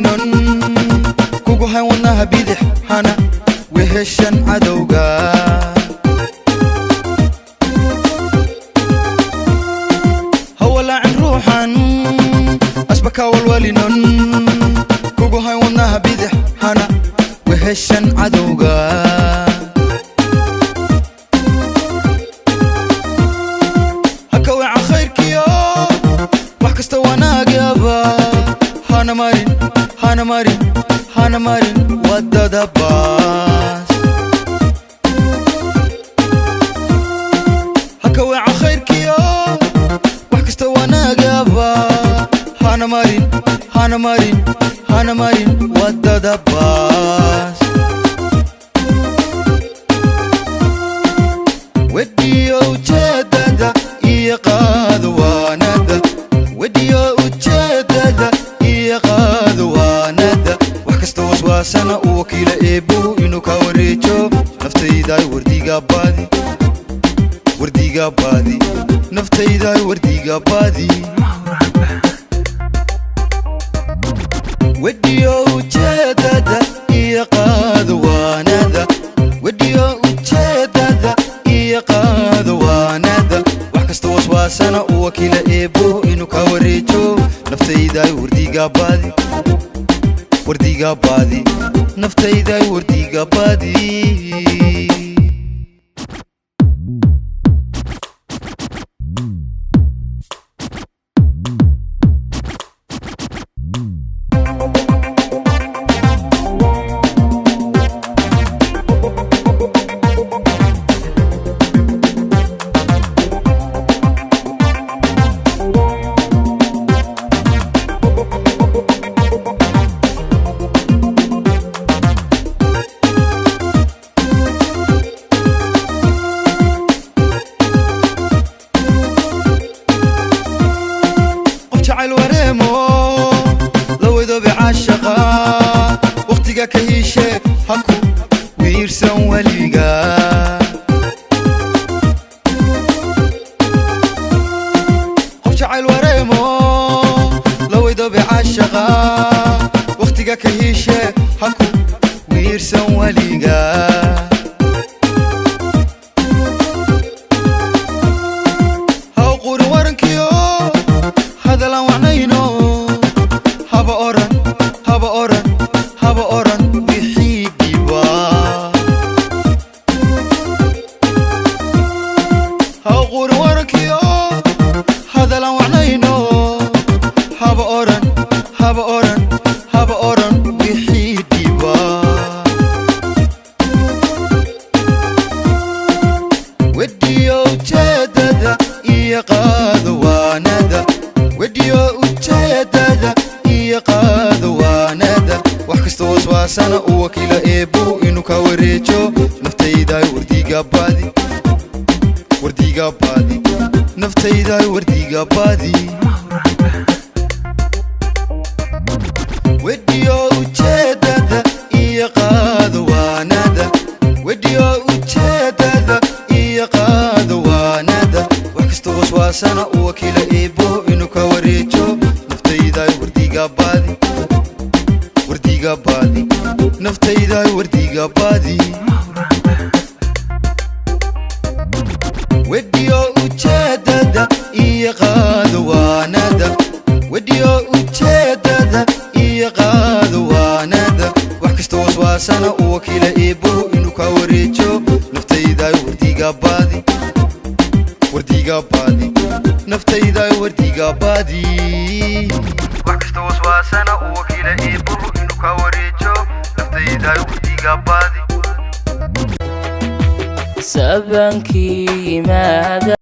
Walwalinon kugu hayn wadnaha bidix, hana weheshan cadowga. Hawalaacin ruuxan asbaka walwalinon kugu hayn wadnaha bidix, hana weheshan cadowga. Haka weecan khayrkiyo wax kasta wanaagaba, hana marin, hana marin, hana marin waddada baas. Haka weecan khayrkiyo wax kasta wanaagaba, hana marin, hana marin, hana marin waddada baas. Wediyo ujeedada iyo qaadwaanada, wediyo ujeedada iyo qaadwaanada, wax kasta waswaasana uu wakiila eebbuhu inuu ka wareejo. Naftayday wardiga baadi, wardiga baadi, naftayday wardiga baadi. Wediyo ujeedada iyo qaadwaanada, wediyo ujeedada iyo qaadwaanada, wax kasta waswaasana uu wakiila eebbuhu inuu ka wareejo. Naftayday wardiga baadi, wardiga baadi, naftayday wardiga baadi. Qof jacayl wareemo la wedoobe caashaqa, wakhtiga ka hiishe, ha ku wiirsan weliga. Qof jacayl wareemo la wedoobe caashaqa, wakhtiga ka hiishe, ha ku wiirsan weliga. Ha u qurin warankiyo hadalaan wacnayno, haba oran, haba oran, haba oran wixii dhiba. Ha u qurin warankiyo hadalaan wacnayno, haba oran, haba oran, haba oran wixii dhiba. Wediyo ujeedada iyo qaadwaanada, wediyo ujeedada iyo qaadwaanada, wax kasta waswaasana uu wakiila eebbuhu inuu ka wareejo. Naftayday wardiga baadi, wardiga baadi, naftayday wardiga baadi. Wediyo ujeedada iyo qaadwaanada, wediyo ujeedada iyo qaadwaanada, wax kasta waswaasana uu wakiila eebbuhu inuu ka wareejo. Naftayday wardiga baadi, wardiga baadi, naftayday wardiga baadi. Wediyo ujeedada iyo qaadwaanada, wediyo ujeedada iyo qaadwaanada, wax kasta waswaasana uu wakiila eebbuhu inuu ka wareejo. Naftayday wardiga baadi, wardiga baadi, naftayday wardiga baadi. Wax kasta waswaasana uu wakiila eebbuhu inuu ka wareejo. Naftayday wardiga baadi. Sabankii yimaada.